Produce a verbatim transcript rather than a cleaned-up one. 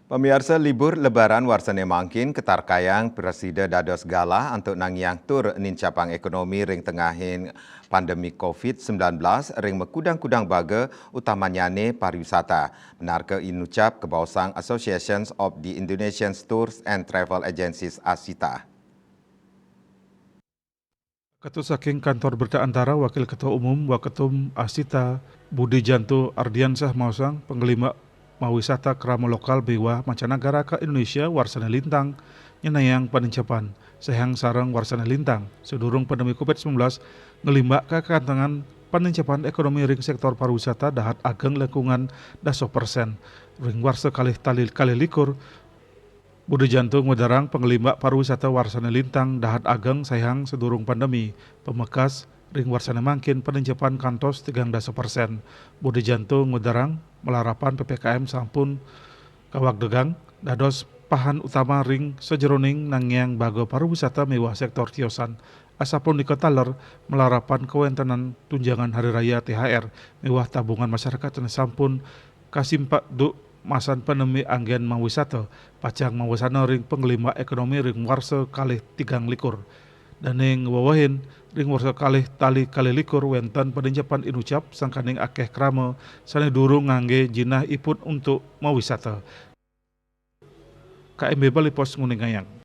Pamiarsa, libur Lebaran warsane mangkin ketarkayang prasida dados galah antuk nangiang tur nincapang ekonomi ring tengahing pandemi covid sembilan belas ring makudang-kudang baga, utamanyane pariwisata. Benarka inucap kabaosang Associations of the Indonesian Tours and Travel Agencies, ASITA. Ketua saking Kantor Berita Antara, Wakil Ketua Umum Waketum ASITA, Budi Janto Ardiansah maosang, panglimba mawisata krama lokal miwah mancanagara ka Indonesia warsane lintang nyenayang panincepan, sehang sareng warsane lintang sadurung pandemi covid sembilan belas nglimbaka kakantengan panincepan ekonomi ring sektor pariwisata dahat ageng lingkungan dasa persen. Ring warsa kalih tali kalih likur, Budi Janto ngwedarang panglimba pariwisata warsane lintang dahat ageng sehang sadurung pandemi, pamekas ring warsane mangkin panincepan kantos tigang dasa persen. Budi Janto ngwedarang malarapan P P K M sampun kawagdegang dados pahan utama ring sajeroning nangiang baga pariwisata miwah sektor tiosan. Asapunika taler malarapan kawentenan tunjangan hari raya T H R miwah tabungan masyarakat sane sampun kasimpak duk masan pandemi anggen mawisata, pacang mawasana ring panglimba ekonomi ring warsa kalih tigang likur. Daning wewehin ring warsa kalih tali kalih likur wenten panincepan inucap sangkaning akeh krama sane durung ngangge jinah ipun untuk mawisata. K M B Bali Post nguningayang.